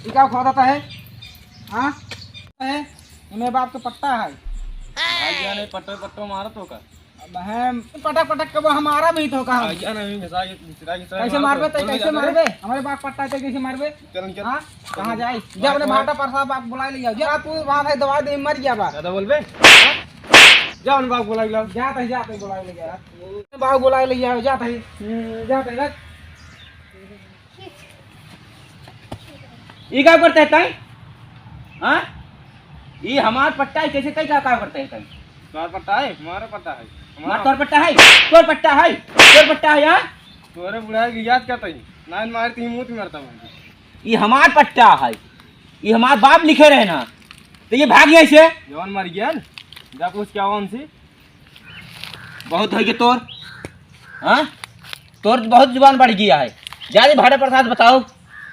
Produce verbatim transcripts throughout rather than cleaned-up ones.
ई का खोदत है? हाँ? है? इमे बाप के पट्टा है। भाई जान, ये पट्टो, पट्टो मारत हो का? अब हम पटक पटक के वो हमारा भी तो कहा। भाई जान, हमें घिसा के, घिसा के, घिसा के कैसे मारत मारबे हो। तो, बोल कैसे दे। मारबे? हमारे बाप पट्टा है तो कैसे मारबे? चल, चल। हाँ? कहाँ जाई? जा अपने भाटा परसा बाप बुला ले जाओ। जा तू बाप है, दवाई दे, मर गया बाप। ज्यादा बोलबे? जा अपने बाप बुला ले जाओ। जा तही, जा तही बुला ले जाओ। बाप बुला ले जाओ, जा तही। हम्म, जा तही, जा। ई का करते हैं तैं? हाँ? ई हमार पट्टा है, कैसे तैं का, का करते हैं तैं? तोर पट्टा है? हमारा पट्टा है। हमार हमारा तोर पट्टा है? तोर पट्टा है? तोर पट्टा है, हाँ? तोरे बुढ़ा के याद करता ही। नाइन मारती ही, मुंह मरता हूँ। ई हमार पट्टा है। ई हमार बाप लिखे रहे ना। तो ये भाग यहाँ से। जवान मर गया ना। जा पूछ क्या हुआ उनसे। बहुत होइ गए तोर, हाँ? तोर तो बहुत जुबान बढ़ गया है। जा रे भाटा परसाद बताओ,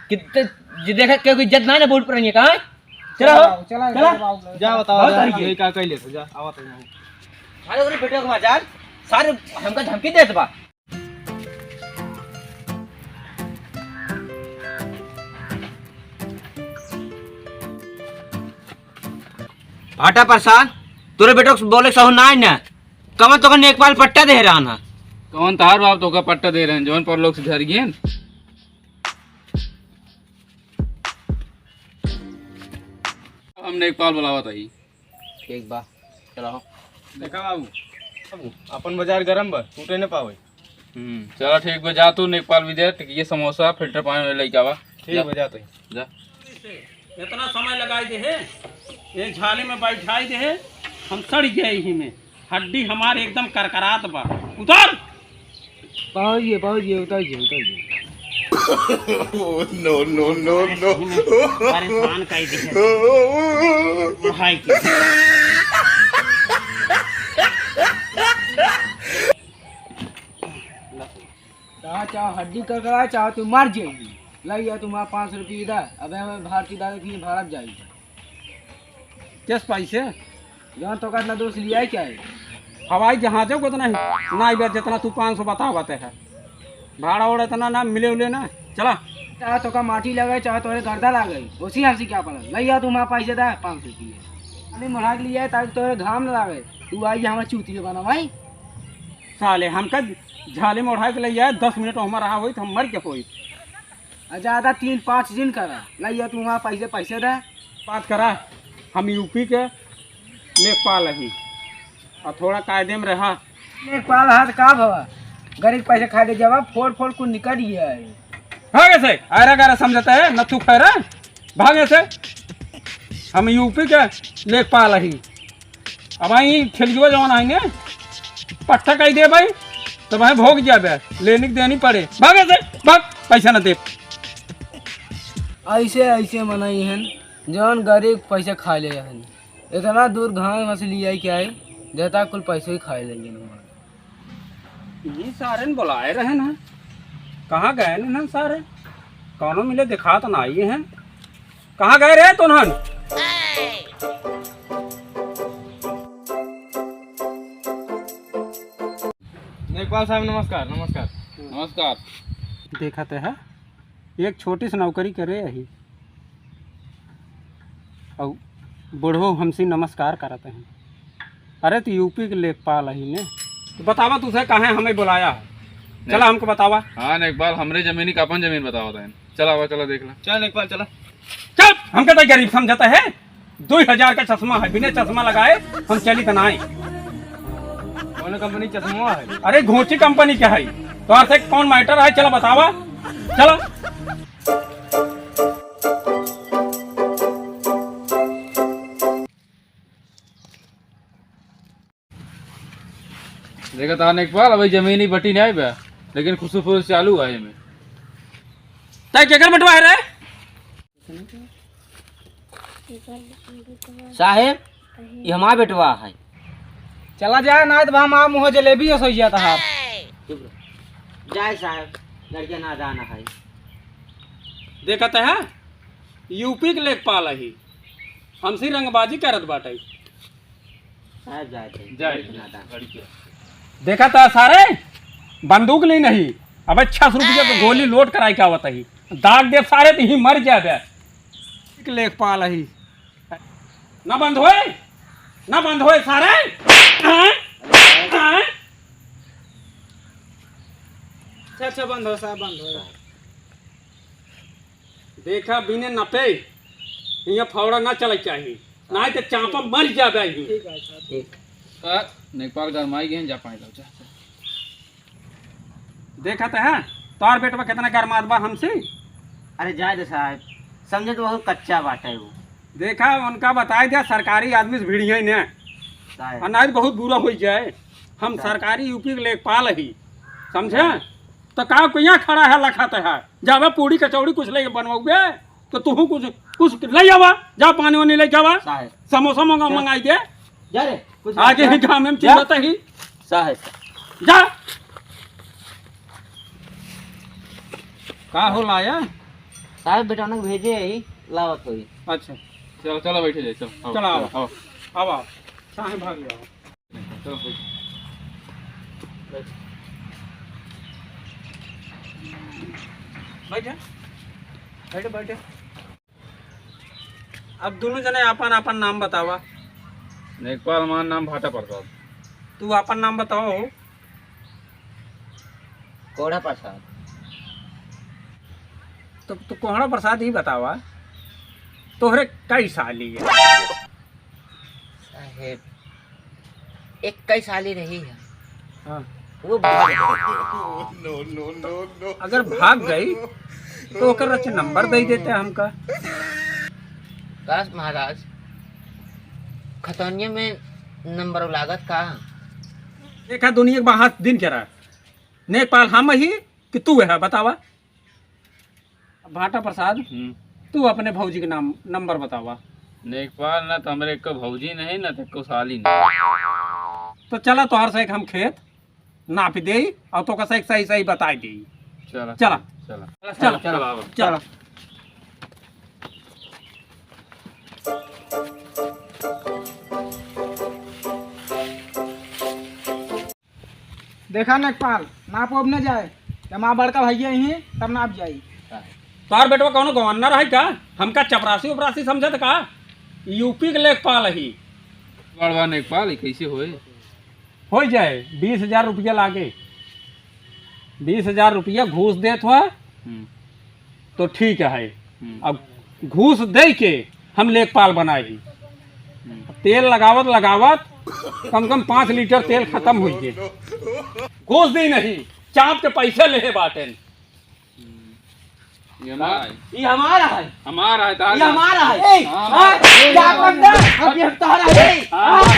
कितने, जे देखे केहू के इज्जत ना, ना बोल पर नहीं, कहाँ? चला हो, चला, चला। चला, बाबू। जा बताओ, बहुत जा, बढ़ गया। ये का कैले से, जा, आवा तो नहीं। अरे, अरे, बेटे को मजाल, सारे हमका धमकी देत बा। भाटा परसाद, तोरे बेटो के बोले सहू नाई न, कवन तोका नेकपाल पट्टा दे रहन ह? कवन तहार बाप तोका पट्टा दे रहन, जवन परलोक से झर गयन? हम नेकपाल बुलावत हई। ठीक बा, चला हो। देखा बाबू, बाबू, अपन बाजार गरम बा, टूटे न पावे। हम्म, चला ठीक बा, जा तू नेकपाल भी दे, टिकिया समोसा, फिल्टर पानी वाले लइका बा। ठीक जा। बा, जा तू। जा। इतना समय लगाई दे है, एक झाली में बैठाई दे है, हम सड़ गए यही में, हड्डी हमारे एकदम करकरात बा। उतर। पहुँच गए, पहुँच गए, उतर गए, उतर गए। Oh, no, no, no, no। परेशान कर दे है। भाई के। चाहे, चाहे हड्डी करकराए, चाहे तू मर जाइए। लग गया तुम्हारा पाँच सौ रुपये इधर, अबे हमें भारती दादा की भारत जाइए। किस पैसे? जौन तोका इतना दोस्त लिया है क्या है? हवाई जहाज है उतना ही, ना इबे जितना तू पाँच सौ बतावत है। भाड़ा ओड़ा इतना ना मिले उले ना, चला। चाहे तोका माटी लगे, चाहे तोरे गर्दा लगे, उसी हमसे क्या पड़ा? लइया तू हमारा पैसे दे पाँच सौ रुपये। अरे मोड़ा के लिया है ताकि तोरे घाम ना लगे, तू आई हमारे चूतिया बना भाई। साले हमका झाली मोड़ा के लइया है, दस मिनट हमारा रहा होई तो हम मर के होई। आ, ज्यादा तीन पाँच दिन करा, लइया तू हमारा पैसे, पैसे दे। बात करा, हम यूपी के लेखपाल ही, और थोड़ा कायदे में रहा। लेखपाल हाथ का भवा, गरीब पैसे खा के जवाब फोड़ फोड़ कुल निकल गया है। भागे से, आयरा गारा समझता है, न तू खैरा, भागे से। हम यूपी के लेखपाल ही। अब आई ठेलियो जवन आई ने, पट्टा कही दे भाई, तो भाई भोग जाबे, लेने के देनी पड़े। भागे से, भाग, पैसा न दे। ऐसे, ऐसे मनई हन, जवन गरीब पैसा खा ले हन। इतना दूर घास मछली आई के आई, देता कुल पैसे ही खाए लेंगे हमारे। ये सारे न बुलाए रहे ना, कहाँ गए न सारे? कौनो मिले दिखात ना आई हैं। कहाँ गए रे तोनहन? लेखपाल साहब नमस्कार, नमस्कार। नमस्कार। देखत है, एक छोटी सी नौकरी करे अही, और बूढ़ो हमसे नमस्कार करत हैं। अरे, तो यूपी के लेखपाल अही ने। तो बतावा, तुझे काहे हमें बुलाया है? चला, हमको बतावा। हाँ, लेखपाल, हमरे जमीनी का अपन जमीन बतावा तहन। चला, आवा, चला, देख ला। चल, लेखपाल, चला। चुप! हमके तो गरीब समझता है। दो हजार का चश्मा है, बिना चश्मा लगाए हम चली तो नाई। कौन कंपनी चश्मा है? अरे, घोंची कंपनी के है। तो से कौन मैटर है, चला बतावा। चला। देखा था लेखपाल, अभी जमीनी बटी नहीं बा, लेकिन खुसुर फुसुर चालू है एमे। तय केकर बटवा है रे? साहेब, ये हमार बेटवा है। चला जा, ना तो हम मुँह जलेबी हो सोइया तहार। चुप रह। जाए साहेब, लड़के ना जाना है। देखत है, यूपी के लेखपाल ही, हमसे रंगबाजी करत बाटे। साहब जाए थे। जाए थे। नादान। देखा था सारे, बंदूक ली नहीं, अबे छह सौ रुपया के गोली लोड कराई के आवत ही, दाग दे सारे तो ही मर जाबे। लेखपाल ही। ना बंद होए, ना बंद होए सारे। हाँ? हाँ? अच्छा, अच्छा, बंद हो साहब, बंद हो। देखा, बिने नपे हियाँ फौड़ा ना चले चाही, नाहीं तो चापा मर जाबे ही। ठीक है साहब। ठीक। का लेखपाल गरमाई गए, जा पानी लाओ, जा, जा। देखत है, तोर बेटवा कितना गरमात बा हमसे। अरे जाए दे साहब, समझे तो बहुत कच्चा बाटे वो। देखा, उनका बताए दिया, सरकारी आदमी से भिड़िया ही ने। साहब। और नाहीं तो बहुत बुरा हो जाए। हम साहब। सरकारी यूपी के लेखपाल ही, समझे? तो का को यहाँ खड़ा है, लखत है, जाबे पूड़ी कचौड़ी कुछ ले बनवाओगे, तो तू कुछ, कुछ ले आवा, जा पानी वानी लेके आवा, साहब। समोसा मंगा, साहब। मंगाई दे। जा रे, कुछ आगे ले ही जा। काम में जा। चिल्लाता ही। साहब। जा। का हो लाया? साहब, बेटा ने भेजे ही, लावत होई। अच्छा। चलो, चलो, बैठे जाए, चलो, आओ, चलो, आओ। चलो, आओ। अब आओ। साहब, भाग जाओ। चलो, बैठ। बैठे, बैठे, बैठे। अब दोनों जने आपन, आपन नाम बतावा। लेखपाल, हमार नाम भाटा प्रसाद। तू आपन नाम बतावा हो। कोहड़ा प्रसाद। तो तू कोहड़ा प्रसाद ही बतावा, तोहरे कई साली है? साहेब, एक कई साली रही है। हाँ। वो भाग गई। No, no, no, no। अगर भाग गई, तो ओकर अच्छा नंबर दे देते हमका। काश महाराज, खतौनिया में नंबर लागत का? देखा दुनिया के बाहर दिन कह रहा है, लेखपाल हम ही कि तू है, बतावा। भाटा प्रसाद, हम्म। तू अपने भौजी के नाम, नंबर बतावा। लेखपाल, ना तो हमरे एको भौजी नहीं, ना तो एको साली नहीं। तो चला, तोहर से एक हम खेत नाप देई और तोका सही, सही, सही बताई देई। चला, चला। चला। चला, चला, चला, चला, चला। चला। देखा लेखपाल, नाप वाप न जाए, जब हमार बड़का भैया ही तब नाप जाई। तोहार बेटवा कौनो गवर्नर है का? हमका चपरासी उपरासी समझत का? यूपी के लेखपाल ही। बड़वा लेखपाल, ई कैसे होए? हो जाए, बीस हजार रुपया लागे, बीस हजार रुपया घूस देत हुआ, हम्म। तो ठीक है। हम्म। अब घूस दे के हम लेखपाल बनाए ही। हम्म। तेल लगावत लगावत कम से कम पाँच लीटर तेल खत्म हुई गए। घूस दी नहीं, चाप के पैसे लेहे बाटेन। हम्म। ये हमारा है। ये हमारा है। हमारा है, तार ये हमारा है। ए, हाँ, हाँ, हमारा है। ये अपन ना, अब ये तोहरा है। हाँ, हाँ,